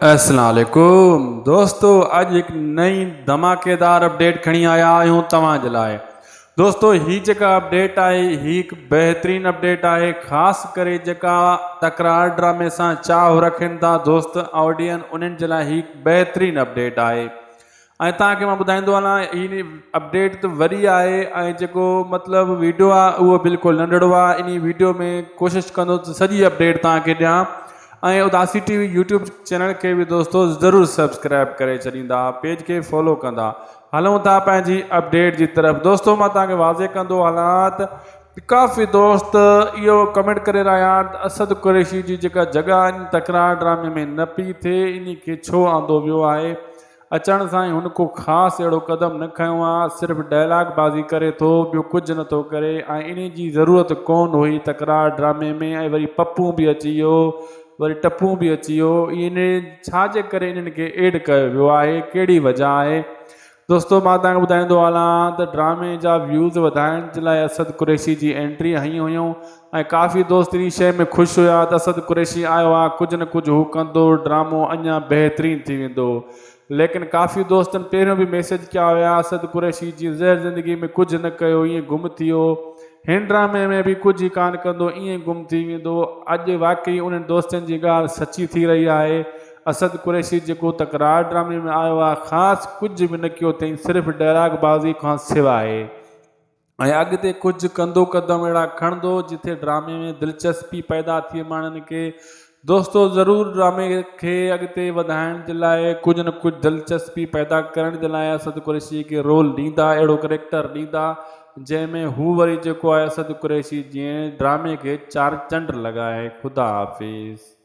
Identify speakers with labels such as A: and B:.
A: السلام عليڪم دوستو اڄ هڪ نئين ڌماڪيدار اپڊيٽ کڻي آيا آهيون توهان جي لاء دوستو هي جيڪا اپڊيٽ آهي هي هڪ بهترين اپڊيٽ آهي خاص ڪري جيڪا تڪرار ڊرامي سان چاهه رکن ٿا دوست آڊين انهن جي لاء هي بهترين اپڊيٽ آهي ۽ توهان کي مان ٻڌائيندو هلان هي اپڊيٽ ته وڏي آهي ۽ جيڪو مطلب ويڊيو آهي اهو بلڪل ننڍڙو آهي انهي ويڊيو ۾ ڪوشش ڪندو ته سڄي اپڊيٽ توهان کي ڏيان ۽ Udasi T V YouTube channel کي به دوستو ضرور سبسڪرائب ڪري ڇڏيندا پيج کي فالو ڪندا هلون ٿا پنهنجي اپڊيٽ جي طرف دوستو مان توهان کي واضح ڪندو هلان ته ڪافي دوست اهو ڪمينٽ ڪري رهيا آهن ته اسد قريشي جي جيڪا جڳهه ان تڪرار ڊرامي ۾ نه پئي ٿئي انهي کي ڇو آندو ويو آهي اچڻ سان ئي هن ڪو خاص اهڙو قدم نه کنيو آ، صرف ڊائلاگ بازي ڪري ٿو، ٻيو ڪجهه نه ٿو ڪري ۽ انهي جي ضرورت ڪون هئي تڪرار ڊرامي ۾ ۽ وري پپون به اچي ويو وري ٽپون به اچي ويو انهي ڇا جي ڪري انهن کي ايڊ ڪيو ويو آهي ڪهڙي وجه آهي دوستو مان توهان کي ٻڌائيندو هلان ته ڊرامي جا ويوز وڌائڻ جي لاء اسد قريشي جي انٽري هنئي هيون ۽ ڪافي دوست انهي شئي ۾ خوش هيا ته اسد قريشي آيو آ ڪجهه نه ڪجهه هو ڪندو ڊرامو اڃا بهترين ٿي ويندو ليڪن ڪافي دوستن پهريون به ميسيج ڪيا هيا اسد قريشي جي زهر زندگي ۾ ڪجهه نه ڪيو ائين گم ٿي ويو هن ڊرامي ۾ به ڪجهه ئي ڪانه ڪندو ائين گم ٿي ويندو اڄ واقعي انهن دوستن جي ڳالهه سچي ٿي رهي آهي اسد قريشي جيڪو تڪرار ڊرامي ۾ آيو آ خاص ڪجهه به نه ڪيو اٿئين صرف ڊائلاگ بازي کان سواء. ۽ اڳتي ڪجهه ڪندو قدم اهڙا کڻندو جٿي ڊرامي ۾ دلچسپي پيدا ٿئي ماڻهن کي دوستو ضرور ڊرامي کي اڳتي وڌائڻ جي لاء ڪجهه نه ڪجهه دلچسپي پيدا ڪرڻ جي لاء اسد قريشي کي رول ڏيندا اهڙو ڪريڪٽر ڏيندا جنهن ۾ هو وري جيڪو آهي اسد قريشي جيئن ڊرامي کي چارچنڊ لڳائي خدا حافظ.